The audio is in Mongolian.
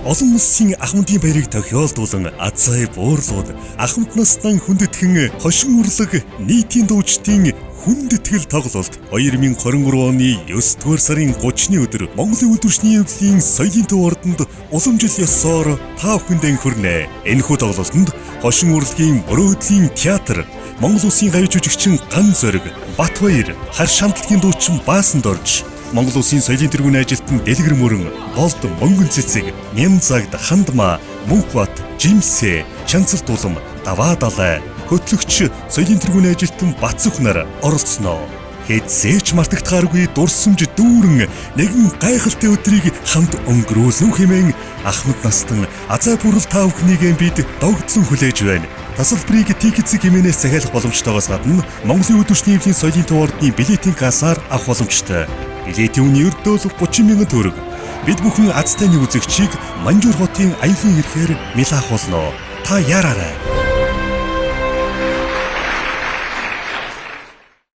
Олон улсын ахмадын баярыг тохиолдуулан Азай буурлууд ахмад настан хүндэтгэн хошин урлаг нийтийн дуучдын хүндэтгэл тоглолт 2023 оны 9 дугаар сарын 30-ны өдөр Монголын үйлдвэрчний эвлэлийн соёлын төв ордонд уламжил ёсоор та бүхэнд хүрнэ. Энэхүү тоглолтод хошин урлагийн мөрөөдлийн театр, Монгол улсын гавь жүжигчин Ган Зориг, Батбаяр, Хар шамтлагийн дуучин Баасан Дорж, Монгол улсын соёлын тэргүүний ажилтан Дэлгэр мөрөн, Болд Мөнгөн Цэцэг, Нямзагд Хандма, Мөнхбат, Жимсэ, Чанцалт улам, Даваа далай, хөтлөгч соёлын тэргүүний ажилтан Батцөх нар оролцсноо. Хэзээ ч мартагдахааргүй дурсамж дүүрэн нэгэн гайхалтай өдрийг хамт өнгөрүүлсэн хэмээн ахмад настан Азай бүрэл та бүхнийг бид догтлон хүлээж байна. Тасалбарыг Тикетсэг хэмээнээс захиалах боломжтойгоос гадна Монголын үйлдвэрчний эвлийн соёлын төв ордны билетийн кассаар авах боломжтой. Билетийн үнэ ердөө л 30 мянган төгрөг. Бид бүхэн азтай нэг үзэгчийг Манжуур хотын аялын эрхээр мэлаах болно. Та яараарай.